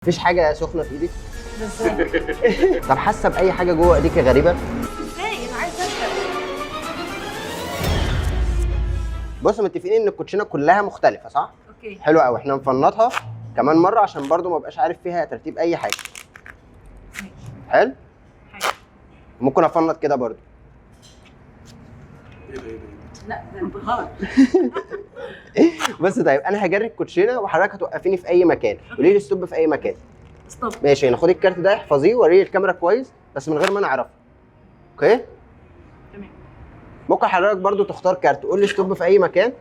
مفيش حاجة سخنة في ايدك؟ ازاي؟ طب حاسه باي حاجة جوه ايديك غريبة؟ ازاي؟ انا عايزه افهم. بص، متفقين ان الكوتشينه كلها مختلفة صح؟ okay. حلو قوي. احنا نفنطها كمان مرة عشان برضو ما ابقاش عارف فيها ترتيب اي حاجة. ماشي. حلو؟ حلو. ممكن افنط كده برضو. ايه ده ايه ده؟ لا ده انبهار. بس طيب انا هجري الكوتشينه وحضرتك هتوقفيني في اي مكان، قولي لي stop في اي مكان. stop. ماشي، ناخد الكارت ده احفظيه وريه الكاميرا كويس بس من غير ما انا اعرفه. okay؟ تمام. ممكن حضرتك برضو تختار كارت، قول لي stop في اي مكان.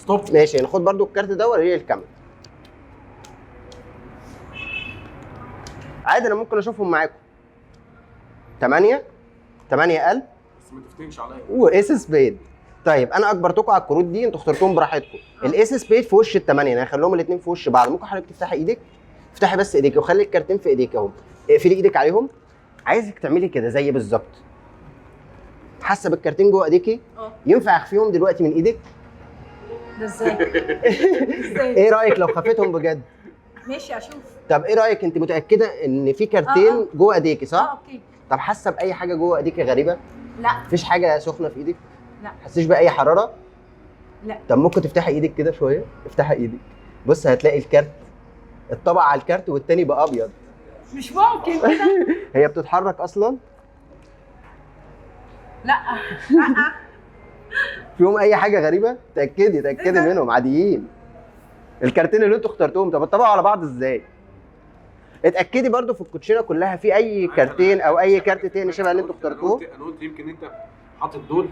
stop. ماشي، ناخد برضو الكارت ده وريه الكاميرا. عادي انا ممكن اشوفهم معاكم. 8 8 قلب بس ما تفتنش عليا. و ace spade. طيب انا اجبرتكم على الكروت دي، انتوا اخترتوهم براحتكم. ال ace spade في وش الثمانية، انا هخليهم الاثنين في وش بعض. ممكن حضرتك تفتحي ايدك؟ افتحي بس ايديك وخلي الكارتين في ايديك اهو. اقفلي ايدك عليهم. عايزك تعملي كده زي بالظبط. حاسه بالكارتين جوه ايديكي؟ اه. ينفع اخفيهم دلوقتي من ايدك؟ ده ازاي؟ ازاي؟ ايه رايك لو خفيتهم بجد؟ ماشي اشوف. طب ايه رايك، انت متاكدة ان في كارتين جوه ايديكي صح؟ اه okay. طب حاسه باي حاجة جوه ايديكي غريبة؟ لا. مفيش حاجة سخنة في ايدك؟ لا. حسيش باي حرارة؟ لا. طب ممكن تفتحي ايدك كده شوية؟ افتحي ايدك. بص هتلاقي الكارت اتطبع على الكارت والتاني بقى ابيض. مش ممكن كده. هي بتتحرك اصلا؟ لا لا. فيهم اي حاجة غريبة؟ تاكدي تاكدي منهم عاديين. الكارتين اللي انتوا اخترتوهم طب اتطبقوا على بعض ازاي؟ اتاكدي برضو في الكوتشينه كلها في اي كارتين او اي كارت تاني شبه اللي انتوا اخترتوه. انا قلت يمكن انت حاطط دول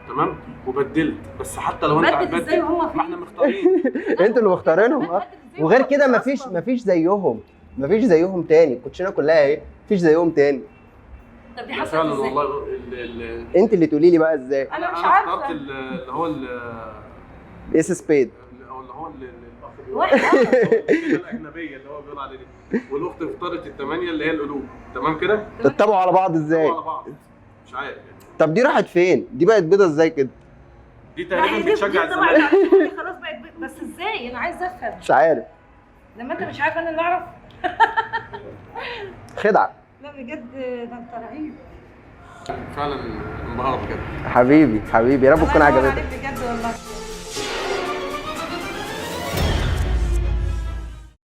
تمام وبدلت، بس حتى لو انت بدل ازاي وهما ما احنا مختارين. انتوا اللي مختارينهم. وغير كده مفيش زيهم، مفيش زيهم تاني. الكوتشينه كلها ايه؟ مفيش زيهم تاني. طب دي حصلت فعلا ازاي؟ والله. انت اللي تقولي لي بقى ازاي. انا مش انا عارفه. اخترت اللي هو ace spade اللي هو الاخ واحد. الاجنبية اللي هو بيقول عليه دي، والاخت اختارت الثمانية اللي هي القلوب. تمام كده؟ اتطبقوا على بعض ازاي؟ على بعض مش عارف يعني. طب دي راحت فين؟ دي بقت بيضة ازاي كده؟ دي لا، هي تقريبا دي بتشجع دي طبعا الزمالك. خلاص بقت بس ازاي؟ انا عايزه افهم. مش عارف. لما انت مش عارف انا اللي اعرف. خدعه. لا بجد ده انت رهيب فعلا انبهرت بجد. حبيبي حبيبي، يا رب تكون الله ينور عجبتك. عليك بجد والله.